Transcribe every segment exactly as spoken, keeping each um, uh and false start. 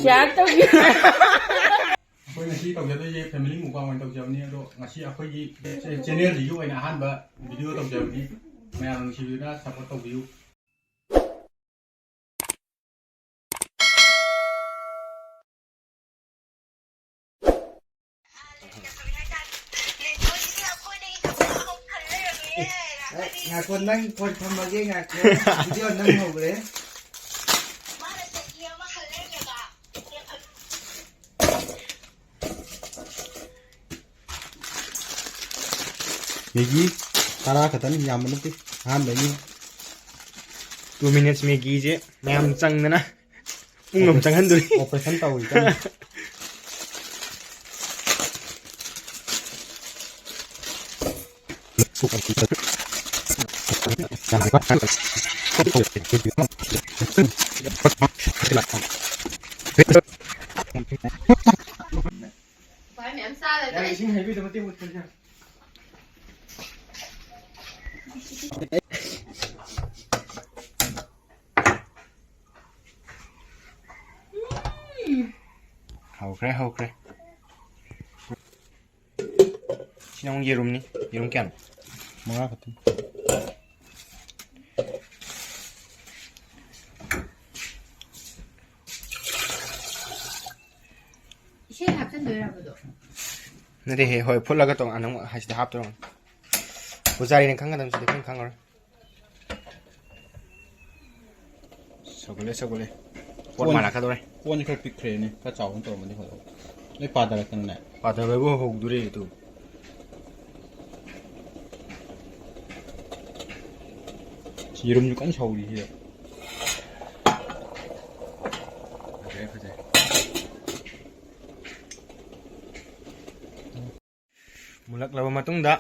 Share ꯇꯧꯕꯤꯌꯨ꯫ ꯑꯩꯈꯣꯏ ꯉꯁꯤ ꯇꯧꯖꯗꯣꯏꯁꯦ family mukbang ꯑꯣꯏꯅ ꯇꯧꯖꯕꯅꯤ꯫ ꯑꯗꯣ ꯉꯁꯤ ꯑꯩꯈꯣꯏꯒꯤ ꯆꯦ-, channelꯁꯤꯒꯤ ꯑꯣꯏꯅ ꯑꯍꯥꯟꯕ video ꯇꯧꯖꯕꯅꯤ꯫ ꯃꯌꯥꯝ ꯅꯨꯡꯁꯤꯕꯤꯗꯨꯅ support ꯇꯧꯕꯤꯌꯨ꯫ ꯑꯦ, ꯉꯥꯏꯈꯣ, ꯅꯪ phone ꯊꯝꯃꯒꯦ, ꯉꯥꯏꯈꯣ꯫ Video ꯅꯝ ꯍꯧꯈ꯭ꯔꯦ꯫ Maggi ꯇꯔꯥ ꯈꯛꯇꯅꯤ, ꯌꯥꯝꯕ ꯅꯠꯇꯦ, ꯑꯍꯥꯟꯕꯩꯅꯤ꯫ Two minutes Maggiꯁꯦ ꯃꯌꯥꯝ ꯆꯪꯗꯅ ꯄꯨꯡ ꯑꯃ ꯆꯪꯍꯟꯗꯣꯔꯤ꯫ Operation ꯇꯧꯔꯤ ꯀꯟꯅ꯫ ꯚꯥꯏ, ꯃꯌꯥꯝ ꯆꯥꯔꯦ꯫ ꯌꯥꯔꯦ, ꯏꯁꯤꯡ ꯍꯩꯕꯤꯗ ꯃꯇꯦꯛ ꯃꯨꯠꯈ꯭ꯔꯁꯦ꯫ ꯍꯧꯈ꯭ꯔꯦ, ꯍꯧꯈ꯭ꯔꯦ꯫ ꯁꯤꯅ ꯑꯃꯨꯛ ꯌꯦꯔꯨꯝꯅꯤ꯫ ꯌꯦꯔꯨꯝ ꯀꯌꯥꯅꯣ? ꯃꯉꯥ ꯈꯛꯇꯅꯤ꯫ ꯏꯁꯤꯡ ꯍꯥꯞꯆꯤꯟꯗꯣꯏꯔꯕ ꯑꯗꯣ? ꯅꯠꯇꯦꯍꯦ, ꯍꯣꯏ, ꯐꯨꯠꯂꯒ ꯇꯣꯉꯥꯟꯅ ꯑꯃꯨꯛ ꯍꯥꯏꯁꯤꯗ ꯍꯥꯞꯇꯣꯏꯔꯣ? ꯄꯨꯖꯥꯔꯤꯅ ꯈꯪꯒꯗꯕꯅꯤ, ꯁꯤꯗꯤ ꯑꯩꯈꯣꯏꯅ ꯈꯪꯉꯔꯣꯏ꯫ ꯁꯧꯒꯠꯂꯦ, ꯁꯧꯒꯠꯂꯦ꯫ ꯄꯣꯠ ꯀꯣꯟ-, ꯃꯥꯜꯂꯛꯀꯗꯧꯔꯦ꯫ ꯀꯣꯟꯁꯦ ꯈꯔ ꯄꯤꯛꯈ꯭ꯔꯦꯅꯦ, ꯈꯔ ꯆꯥꯎꯕ ꯑꯃ ꯇꯧꯔꯝꯃꯗꯤ ꯐꯗꯧꯕ꯫ ꯂꯣꯏ ꯄꯥꯊꯔꯛꯇꯅꯅꯦ꯫ ꯄꯥꯊꯕꯕꯨ ꯍꯧꯗꯣꯔꯦ ꯇꯨ꯫ ꯌꯦꯔꯨꯝꯁꯨ ꯀꯟꯅ ꯁꯧꯔꯤ ꯁꯤꯗ꯫ ꯐꯖꯩ, ꯐꯖꯩ꯫ ꯃꯨꯜꯂꯛꯂꯕ ꯃꯇꯨꯡꯗ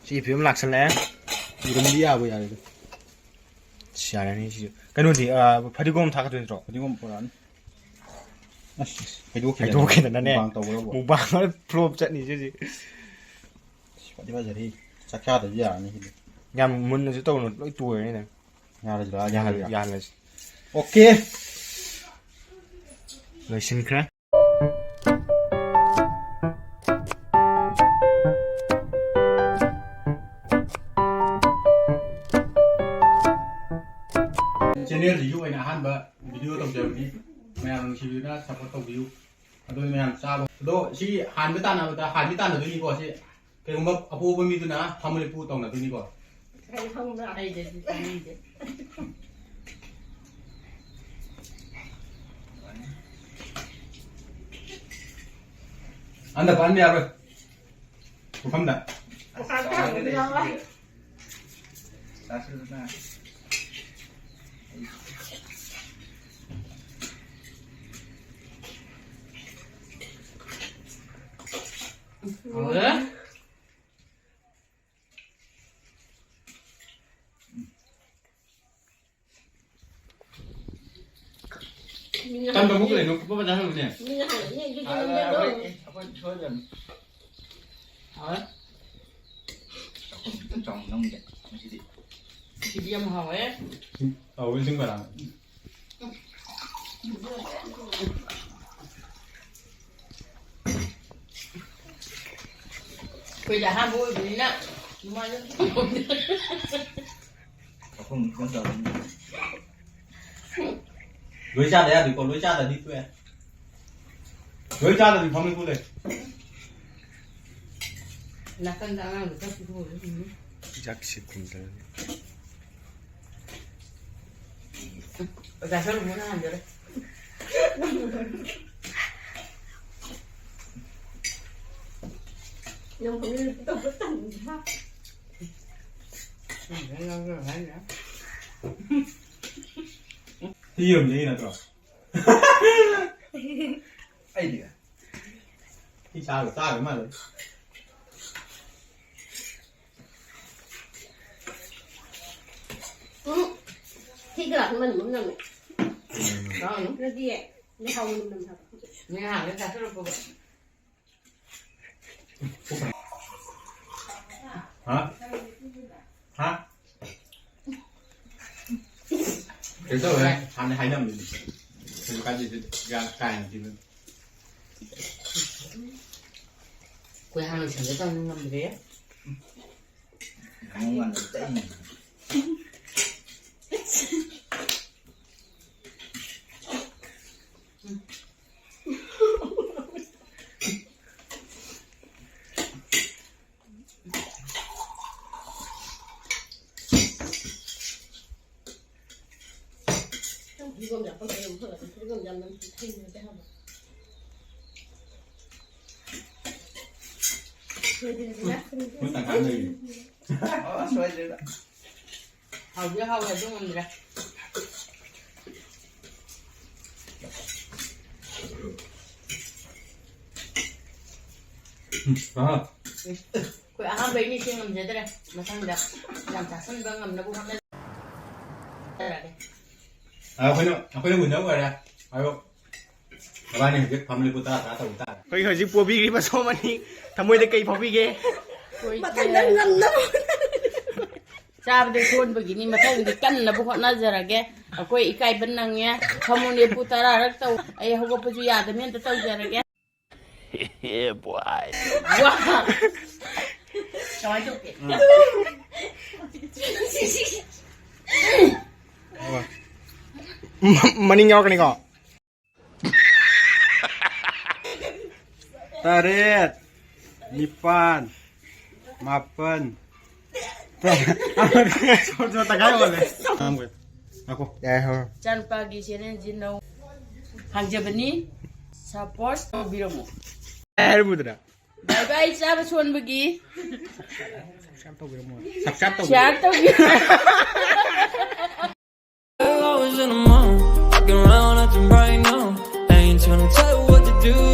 ꯁꯤꯒꯤ ꯐꯤꯕꯝ ꯂꯥꯛꯁꯜꯂꯛꯑꯦ꯫ ꯌꯦꯔꯨꯝꯗꯤ ꯌꯥꯕꯨ ꯌꯥꯔꯦꯗ꯫ ꯑꯁ, ꯌꯥꯔꯅꯤ ꯁꯤꯁꯨ꯫ ꯀꯩꯅꯣꯗꯤ, ꯑ, ꯐꯗꯤꯒꯣꯝ ꯊꯥꯛꯀꯗꯣꯏ ꯅꯠꯇ꯭ꯔꯣ? ꯐꯗꯤꯒꯣꯝ ꯄꯨꯔꯛꯑꯅꯤ꯫ ꯑꯁ, ꯑꯁ, ꯍꯩꯗꯣꯛꯈꯤꯗꯅꯦ꯫ ꯍꯩꯗꯣꯛꯈꯤꯗꯅꯅꯦ꯫ Mukbang ꯇꯧꯕꯗꯕꯨ꯫ Mukbang flop ꯆꯠꯅꯤ ꯁꯤꯁꯤ꯫ ꯑꯁ, ꯐꯗꯤ ꯐꯖꯔꯦ꯫ ꯆꯥꯛ ꯆꯥꯗꯕꯗꯤ ꯌꯥꯔꯅꯤ ꯁꯤꯗꯤ꯫ ꯌꯥꯝ ꯃꯨꯟꯅꯁꯨ ꯇꯧꯔꯨꯅꯨ, ꯂꯣꯏ ꯇꯣꯏꯔꯅꯤ ꯅꯪ꯫ ꯌꯥꯍꯜꯂꯁꯤꯔꯥ? ꯌꯥꯍꯜ-, ꯌꯥꯍꯜꯂꯁꯤꯔꯥ? ꯌꯥꯍꯜꯂꯁꯤ꯫ OK꯫ ꯂꯣꯏꯁꯤꯟꯈ꯭ꯔꯦ꯫ ꯆꯦꯅꯦꯜꯁꯤꯒꯤ ꯑꯣꯏꯅ ꯑꯍꯥꯟꯕ ꯚꯤꯗꯤꯑꯣ ꯇꯧꯖꯕꯅꯤ꯫ ꯃꯌꯥꯝ ꯅꯨꯡꯁꯤꯕꯤꯗꯨꯅ ꯁꯞꯄꯣꯔꯠ ꯇꯧꯕꯤꯌꯨ꯫ ꯑꯗꯨꯅ ꯃꯌꯥꯝ ꯆꯥꯕ꯫ ꯑꯗꯣ ꯁꯤ ꯍꯥꯟꯕ ꯇꯥꯟꯅꯕꯗ ꯍꯥꯟꯗꯤ ꯇꯥꯟꯅꯗꯣꯏꯅꯤꯀꯣ꯫ ꯁꯤ ꯀꯩꯒꯨꯝꯕ ꯑꯄꯣꯕ ꯃꯤꯗꯨꯅ ꯐꯝꯃꯨ ꯂꯦꯞꯄꯨ ꯇꯧꯅꯗꯣꯏꯅꯤꯀꯣ꯫ ꯀꯔꯤ ꯈꯪꯕ꯭ꯔꯥ? ꯑꯩꯗꯗꯤ ꯆꯥꯅꯤꯡꯗꯦ꯫ ꯑꯟꯗ ꯄꯥꯟꯕ ꯌꯥꯔꯣꯏ꯫ ꯄꯨꯈꯝꯗ꯫ ꯄꯨꯈꯝ ꯊꯥꯡꯕꯗꯤ ꯌꯥꯎꯔꯣꯏ꯫ ꯆꯥꯁꯤꯜꯂꯨꯅ꯫ ꯍꯥꯎꯔꯦ꯫ ꯃꯤꯅ ꯇꯟꯕ ꯑꯃꯨꯛ ꯍꯪꯉꯤꯁꯦ꯫ ꯂꯩꯅꯣ? ꯀꯨꯞꯄ ꯃꯆꯥ ꯍꯪꯉꯨꯅꯦ꯫ ꯃꯤꯅ ꯍꯪꯉꯤꯁꯦ, ꯑꯗꯨꯗꯤ ꯑꯥ, ꯅꯪ ꯑꯩꯈꯣꯏ, ꯂꯧꯔꯣ꯫ ꯑꯩꯈꯣꯏ ꯁꯣꯏꯗꯅ꯫ ꯍꯥꯎꯔꯦ꯫ ꯆꯥꯎꯅ ꯅꯝꯒꯦ ꯉꯁꯤꯗꯤ꯫ ꯁꯤꯗꯤ ꯌꯥꯝ ꯍꯥꯎꯋꯦ꯫ ꯑꯧ, ꯏꯁꯤꯡ ꯕꯣꯔꯥ꯫ ꯑꯩꯈꯣꯏꯗꯤ ꯑꯍꯥꯟꯕ ꯑꯣꯏꯕꯅꯤꯅ ꯅꯨꯡꯉꯥꯏꯕ ꯐꯪꯗꯦ꯫ ꯆꯥꯛꯈꯨꯝ ꯈꯤꯇꯪ ꯆꯥꯎꯕꯅꯤ꯫ ꯂꯣꯏ ꯆꯥꯗ ꯌꯥꯗꯦꯀꯣ, ꯂꯣꯏ ꯆꯥꯗꯗꯤ ꯇꯣꯛꯑꯦ꯫ ꯂꯣꯏ ꯆꯥꯗꯗꯤ ꯐꯝꯃꯤ ꯀꯨꯜꯂꯦ꯫ ꯅꯥꯀꯟꯗ ꯑꯉꯥꯡꯗꯣ ꯈꯔ ꯄꯤꯊꯣꯛꯑꯣ꯫ ꯆꯥꯛꯁꯤ ꯈꯨꯝꯖꯔꯅꯤ꯫ ꯑꯣꯖꯥ ꯁꯔꯨꯛ ꯃꯣꯏꯅ ꯍꯟꯖꯔꯦ꯫ ꯅꯪ ꯐꯃꯨꯡꯗ ꯇꯧꯕ ꯇꯟꯗ꯭ꯔꯥ? ꯁꯤ ꯌꯦꯔꯨꯝꯁꯦ ꯑꯩ ꯅꯠꯇ꯭ꯔꯣ? ꯑꯩꯗꯤ ꯁꯤ ꯆꯥꯔꯣꯏ, ꯆꯥꯔꯣꯏ ꯃꯥꯜꯂꯦ꯫ ꯎꯝ, ꯁꯤ ꯒ꯭ꯂꯥꯁ ꯃꯅꯝ ꯑꯃ ꯅꯝꯃꯦ꯫ ꯎꯝ꯫ ꯅꯠꯇꯤꯌꯦ, ꯂꯩꯍꯥꯎ ꯃꯅꯝ ꯅꯝꯃꯦ ꯍꯥꯏꯕ꯫ ꯅꯍꯥꯟꯒꯩ ꯆꯥꯁꯤꯜꯂꯛꯄꯒ꯫ ꯍꯥ? ꯍꯥ? ꯀꯩꯅꯣ ꯇꯧꯋꯦ, ꯍꯥꯟꯅ ꯍꯥꯏꯅꯕꯅꯤ꯫ ꯀꯥꯟꯗꯦ, ꯀꯥꯏꯅ ꯄꯤꯕ꯫ ꯑꯩꯈꯣꯏ ꯍꯥꯟꯅ ꯂꯣꯏꯁꯟꯒꯦ ꯇꯧꯅꯤ, ꯉꯝꯗ꯭ꯔꯦ꯫ ꯅꯪ ꯉꯟꯅ ꯆꯠꯂꯤꯅꯦ꯫ ꯐꯗꯤꯒꯣꯝ ꯌꯥꯛꯄꯁꯦ ꯑꯗꯨꯝ ꯐꯒꯠꯂꯦ꯫ ꯐꯗꯤꯒꯣꯝ ꯌꯥꯝꯅ ꯍꯩꯅꯗꯦ ꯍꯥꯏꯕ꯫ ꯃꯣꯏ ꯇꯪꯈꯥꯏ ꯂꯩꯔꯤ꯫ ꯑꯣ, ꯁꯣꯏꯗ꯭ꯔꯦꯗ꯫ ꯍꯥꯎꯗꯤ ꯍꯥꯎꯋꯦ, ꯑꯗꯨ ꯉꯝꯗ꯭ꯔꯦ꯫ ꯎꯝ, ꯑꯍꯥ꯫ ꯑꯩꯈꯣꯏ ꯑꯍꯥꯟꯕꯩ ꯃꯤꯁꯦ ꯉꯝꯖꯗ꯭ꯔꯦ꯫ ꯃꯊꯪꯗ ꯌꯥꯝ ꯆꯥꯁꯟꯕ ꯉꯝꯅꯕ ꯍꯣꯠꯅꯖꯔꯒꯦ꯫ ꯑ, ꯑꯩꯈꯣꯏꯅ, ꯑꯩꯈꯣꯏꯅ winner ꯑꯣꯏꯔꯦ꯫ ꯑꯗꯣ ꯅꯕꯥꯅꯤ ꯍꯧꯖꯤꯛ ꯐꯝꯂꯤꯕꯨ ꯇꯔꯥ ꯇꯔꯥ ꯇꯧꯕ ꯇꯥꯔꯦ꯫ ꯑꯩꯈꯣꯏ ꯍꯧꯖꯤꯛ ꯄꯣꯕꯤꯈ꯭ꯔꯤꯕ ꯁꯣꯝ ꯑꯅꯤ ꯊꯃꯣꯏꯗ ꯀꯩ ꯐꯥꯎꯕꯤꯒꯦ? ꯃꯊꯪꯗ ꯉꯝꯅꯕ ꯍꯣꯠꯅꯔꯒꯦ꯫ ꯆꯥꯕꯗ ꯁꯣꯟꯕꯒꯤꯅꯤ, ꯃꯊꯪꯗꯤ ꯀꯟꯅꯕ ꯍꯣꯠꯅꯖꯔꯒꯦ꯫ ꯑꯩꯈꯣꯏ ꯏꯀꯥꯏꯕ ꯅꯪꯉꯦ꯫ ꯐꯃꯨꯡ ꯂꯦꯞꯄꯨ ꯇꯔꯥꯔꯛ ꯇꯧ꯫ ꯑꯩ ꯍꯧꯒꯠꯄꯁꯨ ꯌꯥꯗꯕꯅꯤ, ꯑꯝꯇ ꯇꯧꯖꯔꯒꯦ꯫ Yeah, boy. ꯋꯥ! ꯀꯃꯥꯏꯅ ꯇꯧꯒꯦ? ꯃ-, ꯃꯅꯤꯡ ꯌꯥꯎꯔꯛꯀꯅꯤꯀꯣ? ꯇꯔꯦꯠ, ꯅꯤꯄꯥꯟ, ꯃꯥꯄꯟ꯫ ꯁꯣꯔ, ꯁꯣꯔ ꯇꯪꯈꯥꯏ ꯑꯣꯜꯂꯦ꯫ ꯉꯥꯏꯈꯣ꯫ ꯌꯥꯏ, ꯍꯧꯔꯣ꯫ ꯏꯆꯥꯅꯨꯄꯥꯒꯤ ꯆꯦꯅꯦꯜꯁꯤ ꯅꯧ ꯍꯥꯡꯖꯕꯅꯤ, ꯁꯄꯣꯔꯠ ꯇꯧꯕꯤꯔꯝꯃꯨ꯫ ꯌꯥꯏ, ꯍꯥꯏꯔꯝꯃꯨꯗꯅ꯫ ꯕꯥꯏ ꯕꯥꯏ, ꯆꯥꯕ ꯁꯣꯟꯕꯒꯤ꯫ ꯁꯕꯁꯀ꯭ꯔꯥꯏꯕ ꯇꯧꯕꯤꯔꯝꯃꯣ꯫ ꯁꯕꯁꯀ꯭ꯔꯥꯏꯕ ꯇꯧꯕꯤꯔꯝꯃꯣ꯫ ꯁꯤꯌꯥꯔ ꯇꯧꯕꯤꯔꯝꯃꯣ꯫ Hours in the morning, walking around acting right now. I ain't tryna tell you what to do.